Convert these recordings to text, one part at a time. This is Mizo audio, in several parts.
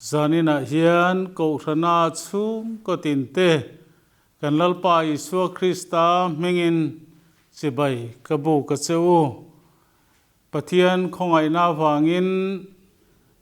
Zaninah hian Kohhrana chhungkaw tinte kan Lalpa Isua Krista hmingin chibai ka buk a che u. Pathian khawngaihna avangin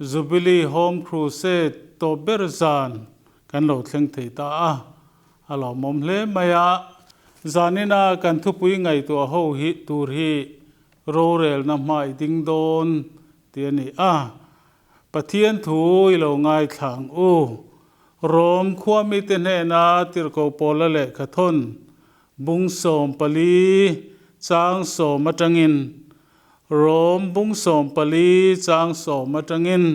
Jubilee Home Crusade tawp ber zan kan lo thleng thei ta a, a lawmawm hle mai a. Zanina kan thupui ngaihtuah ho hi tur hi rorelna hmai ding dawn tih a ni a. Pathian thu i lo ngaithla ang u. Rom khua mite hnena tirhkoh Paula lehkha thawn bung 14 chang sawm atangin Rom bung 14 chang sawm atangin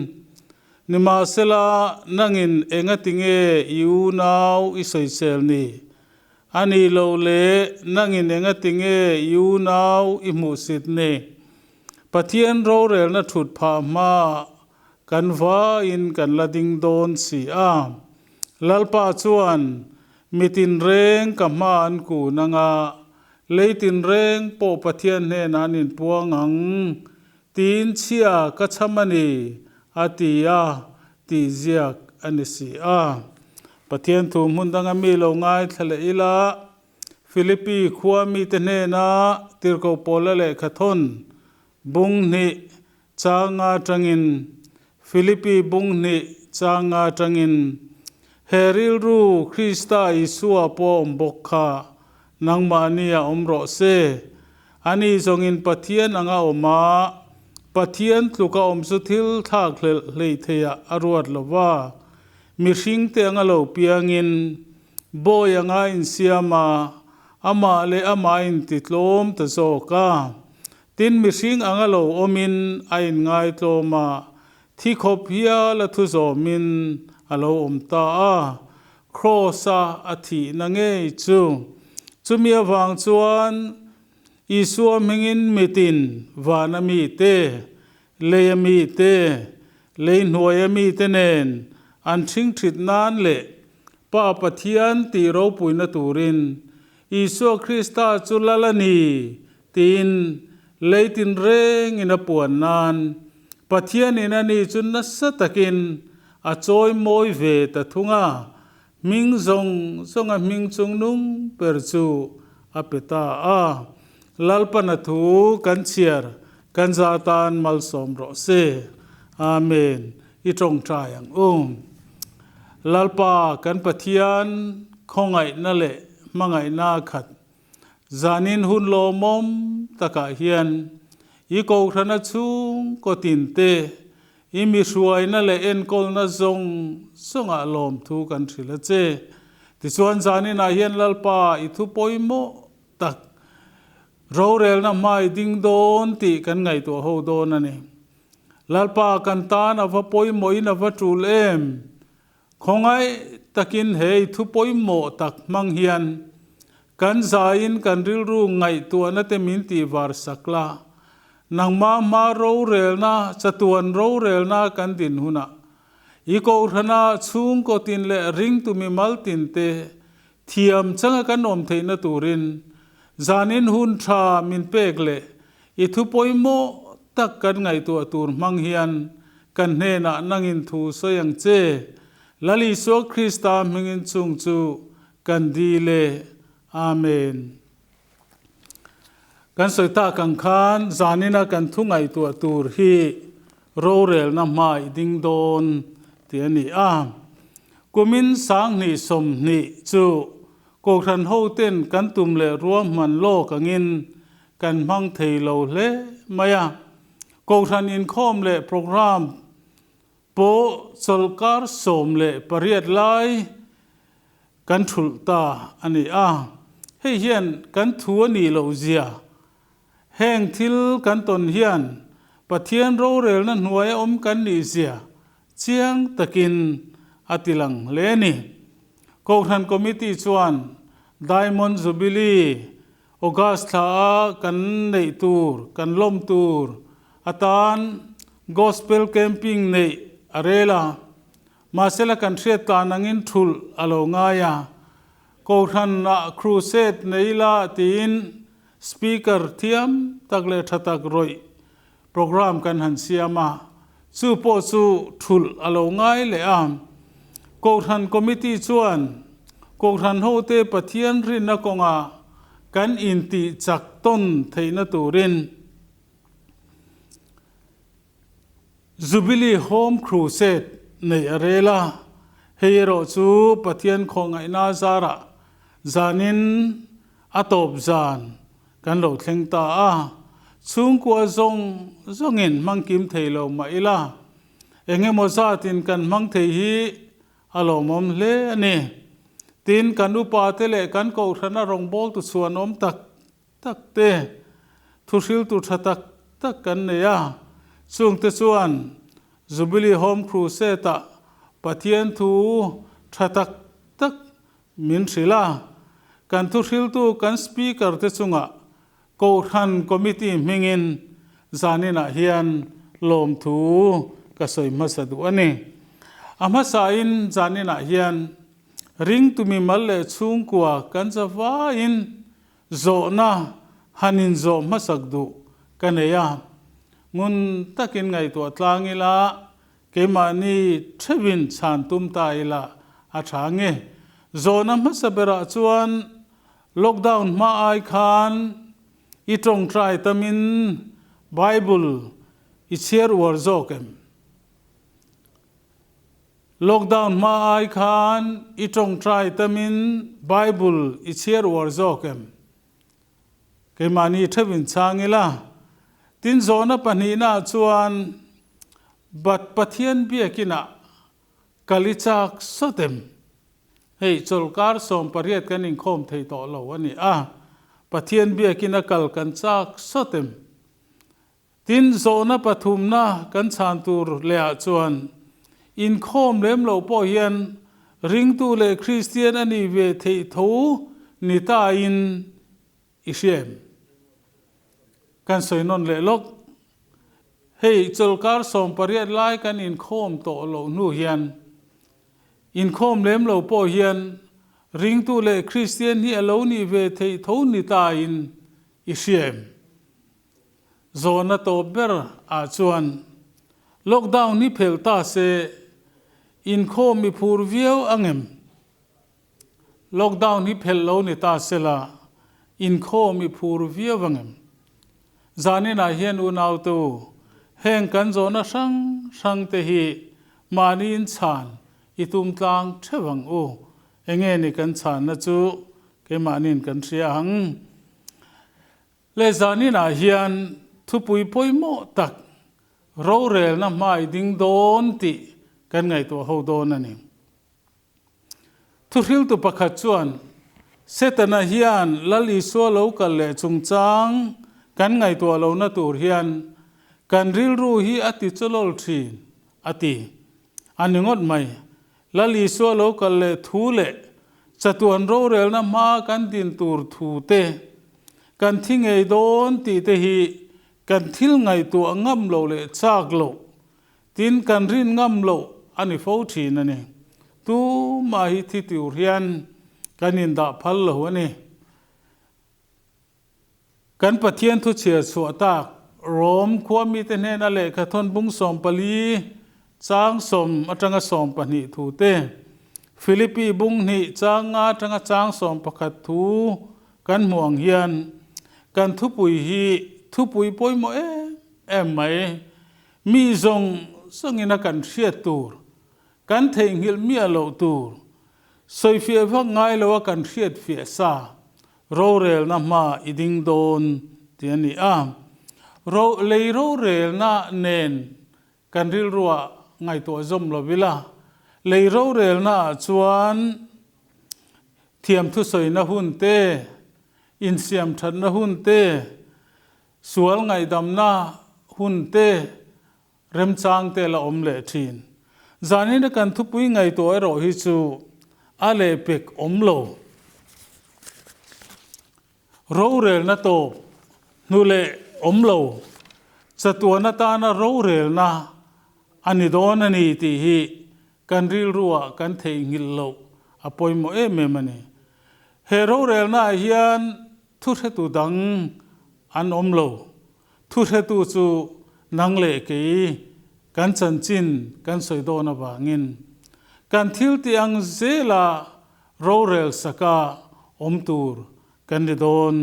Nimahsela, nangin engatinge i unau i sawisel ni? A nih loh le, nangin engatinge i unau i hmuhsit ni? Pathian rorelna thut phah hma kan vaiin kan la ding dawn si a. Lalpa chuan, Mi tinreng ka hma an kun anga, lei tinreng pawh Pathian hnenah an inpuang ang, tiin chhia ka chham a ni, a ti a, tih ziak a ni si a. Pathian thu hmun danga mi lo ngaithla leh ila, Philippi khua mite hnena tirhkoh Paula lehkha thawn bung hnih changa atangin Philippi bung hnih changa atangin He rilru Krista Isua pawh awm bawk kha nangmahni a awm rawh se. Ani zawngin Pathian anga awm a, Pathian tluka awm chu thil thlak hlelh hleihtheiah a ruat lo va, mihringte anga lo piangin Bawi anga insiam a, amah leh amah a intitlawm ta zawk a. Tin, mihring anga lo awmin a inngaitlawm a, thi khawp hial a thu zawmin a lo awm ta a. Kraws-a a thihna ngei chu. Chumi avang chuan Isua hmingin mitin vana mite, leia mite, lei hnuaia mite nen an ṭhingṭhit nan leh Pa Pathian tih ropuina turin Isua Krista chu lal a ni tiin lei tinrengin a puan nan Pathianin a ni chu nasa takin a chawi mawi ve ta thung a, hming zawng zawnga hming chungnung ber chu a pe ta a. Lalpana thu kan chhiar kan za tan malsawm rawh se. Amen. I tawngtai ang u. Lalpa kan Pathian khawngaihna leh hmangaihna khat zanin hun lawmawm takah hian i Kohhrana chhungkaw tinte i mi hruaina leh enkawlna zawng zawngah lawmthu kan hrilh a che. Tichuan zaninah hian Lalpa i thu pawimawh tak rorelna hmai ding dawn tih kan ngaihtuah ho dawn a ni. Lalpa kan tan a va pawimawhin a va tul em? Khawngaih takin hei thu pawimawh tak hmang hian kan zaiin kan rilru ngaihtuahna te min tih var sak la. Nangmah hma rorelna, chatuan rorelna kan din hunah i kohhrana chhungkaw tin leh ringtu mimal tin te thiam changa kan awm theihna turin zanin hun tha min pek leh I thu pawimawh tak kan ngaihtuah tur hmang hian kan hnenah nangin thu sawi ang che. Lal Isua Krista hmingin chung chu kan dil e. Amen. Kan sawi tak ang khan zanina kan thu ngaihtuah tur hi rorelna hmai ding dawn tih a ni a. Kumin 2020 chu Kohhran hoten kan tum leh ruahman lawk angin kan hmang thei lo hle mai a. Kohhran inkhawm leh programme pawh chawlhkar 18 lai kan thulh ta a ni a. Hei hian kan thu a nih loh zia heng thil kan tawn hian Pathian rorelna hnuaia awm kan nih zia chiang takin a ti lang hle a ni. Kohhran Committee chuan Diamond Jubilee August thla a kan neih tur, kan lawm tur atan Gospel Camping neih a rel a. Mahsela kan hriat tlan angin thulh a lo ngai a. Kohhran ah crusade nei la tiin Speaker thiam tak leh tha tak rawih program kan han siam a. Chu pawh chu thulh a lo ngai leh a. Kohhran Committee chuan Kohhran hote Pathian rinna kawnga kan intih chak tawn theihna turin Jubilee Home Crusade neih a rel a. Hei erawh chu Pathian khawngaihna zarah zanin a tawp zan Kan lo thleng ta a, chhungkua zawng zawngin hmang kim thei lo mah ila, eng emaw zatin kan hmang thei hi a lawmawm hle a ni. Tin, kan upate leh kan kohhrana rawngbawltu chhuanawm tak tak te, thuhriltu tha tak tak kan nei a, chungte chuan Jubilee Home Crusade-ah Pathian thu tha tak tak Min hrilh a, kan thuhriltu kan Speaker te chungah Kohhran Committee hmingin zaninah hian lawmthu ka sawi hmasa duh a ni. A hmasain zaninah hian ringtu mimal leh chhungkua kan zavaiin zawhna han inzawh hmasak duh ka nei a, ngun takin ngaihtuah tlang ila Keimahni theuhin chhan tum ta ila a tha nge? Zawhna hmasa berah chuan lockdown hma ai khan i tawngtai tamin Bible i chhiar uar zawk em? Lockdown hma ai khan i tawngtai tamin Bible i chhiar uar zawk em? Keimahni theuhin chhang ila, tin zawhna pahnihnaah chuan Bat Pathian biakinah kal i chak sawt em? Hei chawlhkar 18 kan inkhawm thei tawh lo a ni a, Pathian biakina kal kan chak sawt em? Tin, zawhna pathumna kan chhan tur lehah chuan inkhawm lem loh pawh hian ringtu leh Kristian a nih ve theih tho ni tain i hria em? Kan sawi nawn leh lawk. Hei chawlhkar 18 lai kan inkhawm tawh loh hnu hian inkhawm lem lo pawh hian ringtu leh Kristian hi a lo nih ve theih tho ni tain i hria em? Zawhna tawp ber ah chuan lockdown hi phelh ta se inkhawm i phur viau ang em? Lockdown hi phelh lo ni ta se la inkhawm i phur viau ang em? Zaninah hian unautu heng kan zawhna hrang hrang te hi mahni inchhan i tum tlang theuh ang u. Enge ni kan chhanna chu keimahniin kan hria ang. Le zaninah hian thupui pawimawh tak rorelna hmai ding dawn tih kan ngaihtuah ho dawn a ni. Thuhriltu pakhat chuan, Setana hian Lal Isua lo kal leh chungchang kan ngaihtuah lohna tur hian kan rilru hi a ti chawlawl thin, a ti. A ni ngawt mai. Lal Isua lo kal leh thu leh chatuan rorelna hma kan din tur thu te, kan thi ngei dawn tih te hi kan thil ngaihtuah ngam loh leh chak loh, tin kan rin ngam loh a ni fo thin a ni. Tumah hi thi tur hian kan indah phal lo a ni. Kan Pathian thu chhiar chhuah tak, Rom khua mite hnena lehkha thawn bung 14, chang 10 atanga 12 thu te, Philippi bung hnih chang nga atanga chang 11 thu kan hmuh ang hian kan thupui hi thupui pawimawh em em mai. Mi zawng zawngina kan hriat tur, kan theihnghilh miah loh tur, sawifiah vak ngai loa kan hriatfiah sa Rorelna hma i ding dawn tih a ni a. Ro, lei rorelna nen kan rilruah ngaihtuah zawm lo ila, lei rorelna ah chuan thiam thusawina hun te, insiam thatna hun te, sual ngaihdamna hun te remchang te la awm leh thin. Zanina kan thupui ngaihtuah erawh hi chu a lehpek awm lo. Rorelna tawp hnu leh awm lo, chatuan atana rorelna a ni dawn a ni tih hi kan rilruah kan theihnghilh loh a pawimawh em em a ni. He rorelnaah hian thuhretu dang an awm lo. Thuhretu chu nang leh kei kan chanchin kan sawi dawn avangin kan thil tih ang zela rorel saka awm tur kan ni dawn.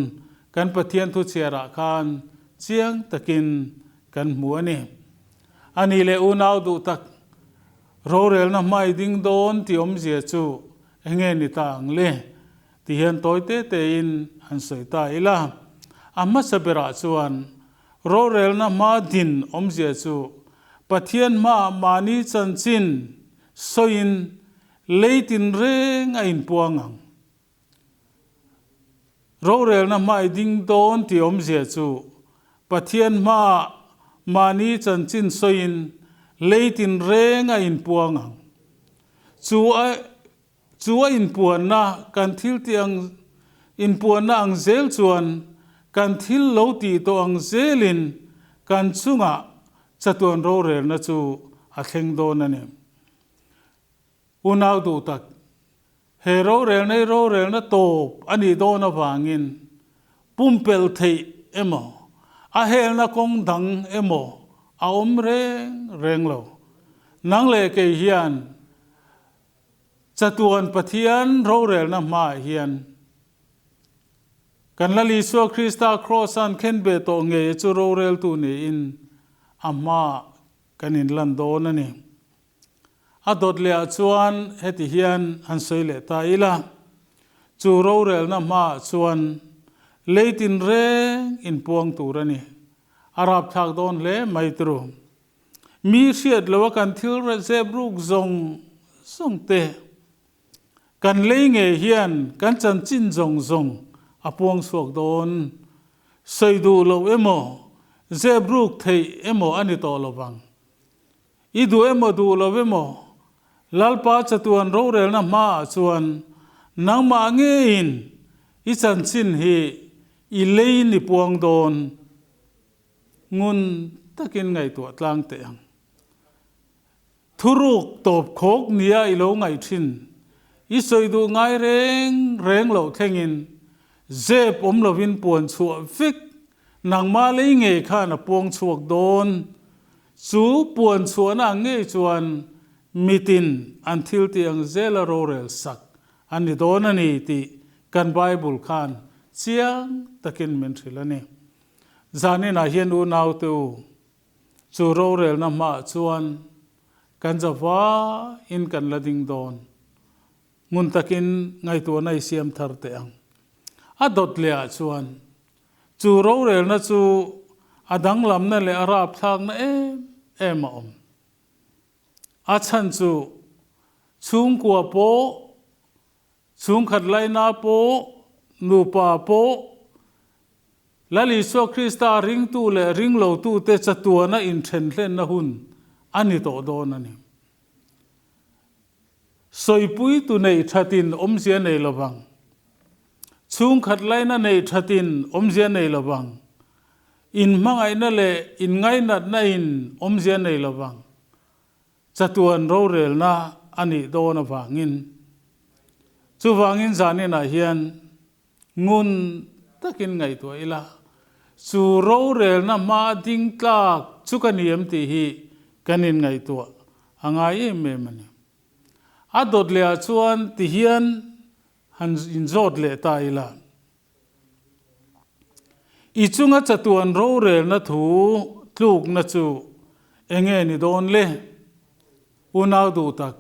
Kan Pathian thu chhiarah khan chiang takin kan hmu a ni. A ni leh unau duh tak, rorelna hmai ding dawn tih awmzia chu enge ni ta ang le? Ti hian tawi te tein han sawi ta ila. A hmasa berah chuan rorelna hma din awmzia chu Pathian hmaah mahni chanchin sawiin lei tinreng a inpuang ang. Rorelna hmai ding dawn tih awmzia chu Pathian hmaah mahni chanchin sawiin lei tinreng a inpuang ang. Chu a Chu a inpuanna kan thil tih ang inpuanna ang zel chuan kan thil lo tih tawh ang zelin kan chungah chatuan rorelna chu a thleng dawn a ni. Unau duh tak, he rorelna hi rorelna tawp a nih dawn avangin pumpelh theih emaw, a helna kawng dang emaw a awm reng reng lo. Nang leh kei hian Chatuan Pathian rorelna hmaah hian kan Lal Isua Krista Kraws-a'n khenbeh tawh ngei chu roreltu niin a hmaah kan inlan dawn a ni. A dawt lehah chuan heti hian han sawi leh ta ila, chu rorelna hmaah chuan lei tinreng inpuang tur a ni. A rapthlak dawn hle mai turu. Mi hriat loa kan thil zep ruk zawng zawng te, kan lei ngei hian kan chanchin zawng zawng a puang chhuak dawn. Sawi duh loh emaw, zep ruk theih emaw a ni tawh lo vang. I duh emaw duh lo emaw, Lalpa chatuan rorelna hmaah chuan nangmah ngeiin i chanchin hi i lei ni puang dawn. Ngun takin ngaihtuah tlang teh ang. Thuruk tawp khawk nia i lo ngaih thin. I sawi duh ngai reng reng loh thlengin zep awm lovin puan chhuah vek nangmah lei ngei khan a puang chhuak dawn. Chu puan chhuahna ang ngei chuan mitin an thil tih ang zela rorel sak a ni dawn a ni tih kan Bible khan chiang takin min hrilh a ni. Zaninah hian unaute u, chu rorelna hmaah chuan kan za vaiin kan la ding dawn. Ngun takin ngaihtuahna i siam thar teh ang. A dawt lehah chuan chu rorelna chu a danglamna leh a rapthlakna em em a awm. A chhan chu chhungkua pawh Chhungkhat laina pawh, nupa pawh, Lal Isua Krista ringtu leh ringlotute chatuana inthenhlenna hun a ni tawh dawn a ni. Sawipuitu neih thatin awmzia nei lovang. Chhungkhat laina neih thatin awmzia nei lovang. Inhmangaihna leh inngainatna in awmzia nei lovang. Chatuan rorelna a nih dawn avangin chuvangin zaninah hian ngun takin ngaihtuah ila, chu rorelna hma ding tlak chu ka ni em tih hi kan inngaihtuah a ngai em em a ni. A dawt lehah chuan tihian han inzawt leh ta ila, I chunga chatuan rorelna thu tlukna chu enge ni dawn le? Unau duh tak,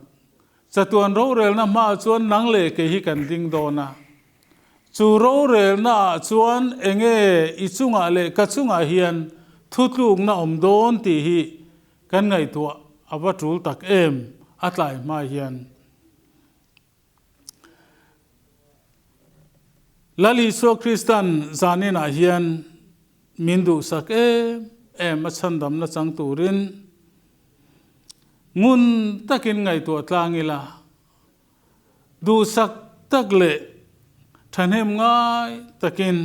chatuan rorelna hmaah chuan nang leh kei hi kan ding dawn a. Chu rorelna ah chuan enge i chungah leh ka chungah hian thu tlukna awm dawn tih hi kan ngaihtuah a va tul tak em a tlai hma hian. Lal Isua Kristan zaninah hian min duhsak em em a chhandamna chang turin ngun takin ngaihtuah tlang ila, duhsak tak leh thahnem ngai takin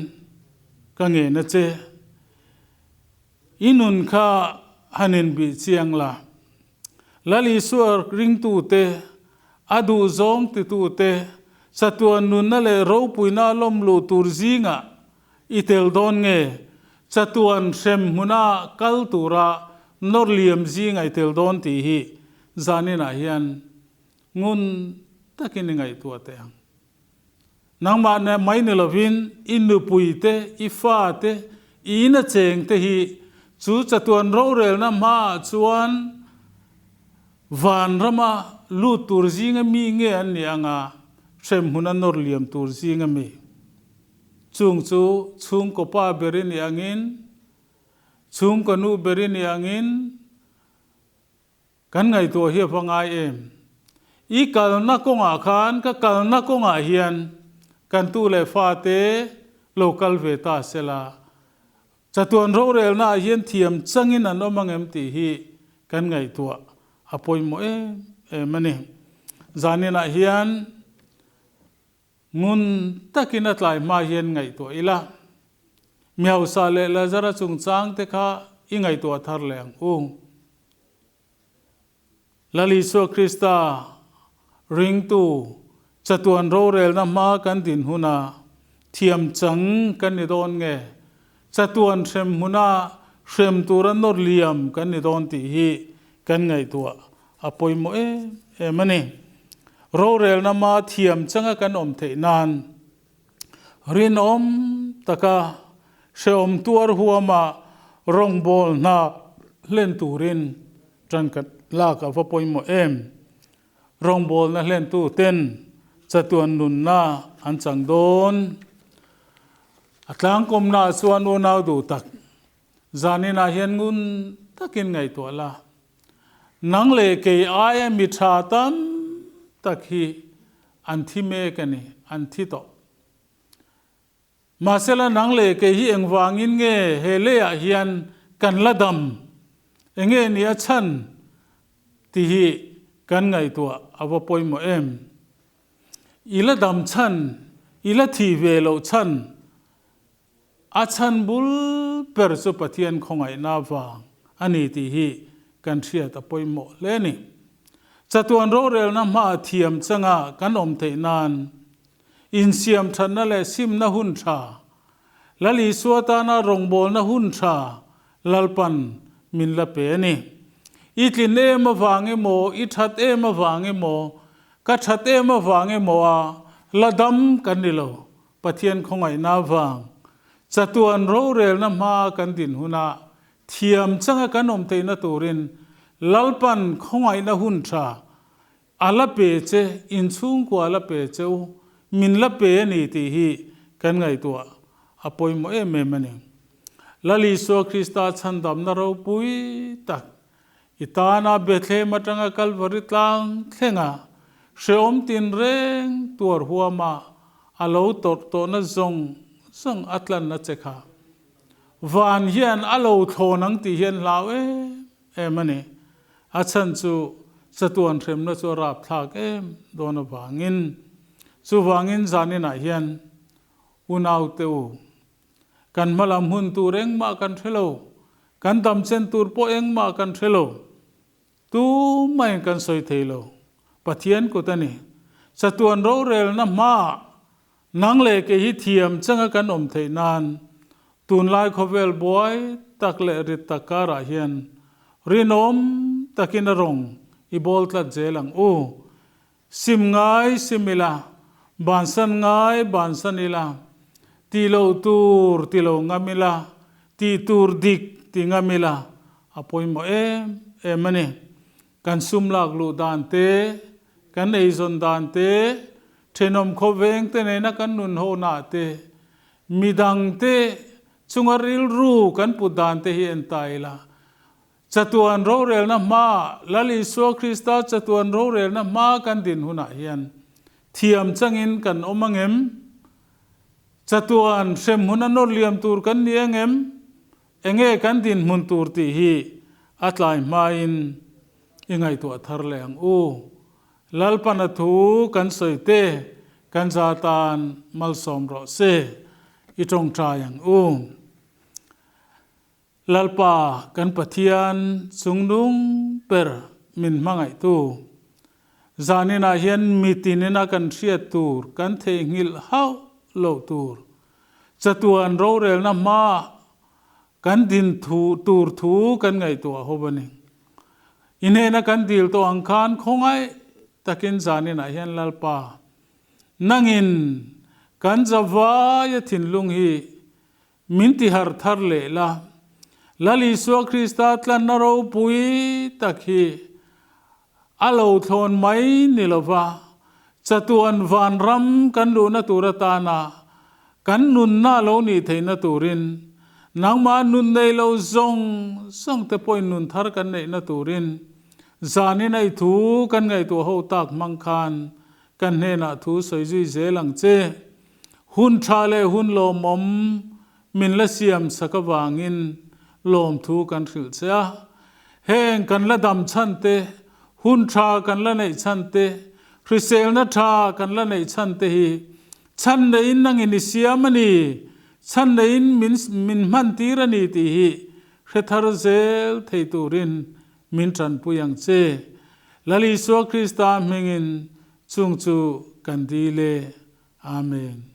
ka ngen a che. I nun kha han inbih chiang la. Lal Isua ringtute, a duhzawng titute, chatuan nunna leh ropuina lawm luh tur zingah i tel dawn nge? Chatuan hrem hmuna kal tura nawr liam zing ai tel dawn tih hi zaninah hian ngun takin i ngaihtuah teh ang. Nangmah nen mai ni lovin i nupui te, i fa te, i ina cheng te hi chu chatuan rorelna hmaah chuan vanrama lut tur zinga mi nge an nih anga hremhmun a nawr liam tur zinga mi? Chung chu chhungkaw pa ber i nih angin, chhungkaw nu ber i nih angin, Kan ngaihtuah hi a va ngai em? I kalna kawngah khan ka kalna kawngah hian kan tu leh fate lo kal ve ta sela, chatuan rorelna ah hian thiam changin an awm ang em tih hi kan ngaihtuah a pawimawh em em a ni. Zaninah hian ngun takin a tlai hma hian ngaihtuah ila, mi hausa leh Lazara chungchang te kha i ngaihtuah thar leh ang u. Lal Isua Krista ringtu chatuan rorelna hma kan din huna thiam chang kan ni dawn nge, chatuan hrem hmuna hrem tura nawr liam kan ni dawn tih hi kan ngaihtuah a pawimawh em em a ni. Rorelna hma thiam changa kan awm theih nan rinawm taka hrehawm tuar huama rawngbâwl hna hlen turin ṭan ka lak a va pawimawh em? Rawngbâwlna hlentuten chatuan nunna an chang dawn. A tlangkawmnaah chuan unau duh tak zaninah hian ngun takin ngaihtuah la. Nang leh kei aia mi ṭha tam tak hi an thi mek a ni, an thi tawh. Mahsela nang leh kei hi engvangin nge he leiah hian kan la dam? Enge ni a chhan tih hi kan ngaihtuah a va pawimawh em? I la dam chhan, i la thih ve loh chhan A chhan bul ber chu Pathian khawngaihna vang a ni tih hi kan hriat a pawimawh hle a ni. Chatuan rorelna hma thiam changa kan awm theih nan insiam thatna leh simna hun tha, Lal Isua tana rawngbawlna hun tha Lalpan min la pe a ni. I tlin em avang emaw, i that em avang emaw, ka that em avang emaw a la dam kan ni lo. Pathian khawngaihna avang chatuan rorelna hma kan din hunah thiam changa kan awm theihna turin Lalpan khawngaihna hun tha a la pe che, inchhungkua a la pe che u, min la pe a ni tih hi kan ngaihtuah a pawimawh em em a ni. Lal Isua Krista chhandamna ropui tak I tana Bethlehem atanga Kalvari tlang thlenga hrehawm tinreng tuar huama a lo tawrh tawhna zawng zawng a tlanna che kha van hian a lo thlawn ang tih hian hlau em em a ni. A chhan chu chatuan hremna chu a rapthlak em dawn avangin. Chuvangin zaninah hian unaute u, Kan hmalam hun tur engmah kan hre lo, kan damchen tur pawh engmah kan hre lo. Tumahin kan sawi thei lo. Pathian kut a ni. Chatuan rorelna hmaah nang leh kei hi thiam changa kan awm theih nan tunlai khawvel buai tak leh rit tak karah hian rinawm takin a rawng i bawl tlat zel ang u. Sim ngai sim ila, bansan ngai bansan ila, ti lo tur ti lo ngam ila, tih tur dik ti ngam ila a pawimawh em em a ni. Kan sum lak luh dan te, kan eizawn dan te, thenawm khawveng te nena kan nun honaah te, midang te chunga rilru kan put dan te hi en ta ila, Chatuan rorelna hma, Lal Isua Krista chatuan rorelna hma kan din hunah hian thiam changin kan awm angem? Chatuan hremhmun a nawr liam tur kan ni angem? Enge kan dinhmun tur tih hi a tlai hmain i ngaihtuah thar leh ang u. Lalpana thu kan sawi te kan za tan malsawm rawh se, i tawngtai ang u. Lalpa kan Pathian chungnung ber min hmangaihtu, zaninah hian mitinin a kan hriat tur kan theihnghilh hauh loh tur, chatuan rorelna hmaah kan din thu tur thu kan ngaihtuah ho a ni. I hnena kan dil tawh ang khan khawngaih takin zaninah hian Lalpa nangin kan zavaia thinlung hi min ti harh thar leh la. Lal Isua Krista tlanna ropui tak hi a lo thlawn mai ni lova, chatuan vanram kan luhna tur atana kan nunna lo nih theihna turin, nangmah nun nei lo zawng zawng te pawhin nun thar kan neihna turin zanin a i thu kan ngaihtuah ho tak hmang khan kan hnenah thu sawi zui zel ang che. Hun tha leh hun lawmawm min la siam sak avangin lawmthu kan hrilh che a. Heng kan la dam chhan te, hun tha kan la neih chhan te, hriselna tha kan la neih chhan te hi chhan neiin nangin i siam a ni, chhan neiin min min hman tir a ni tih hi hre thar zel thei turin min tanpui ang che. Lal Isua Krista hmingin chung chu kan dil e. Amen.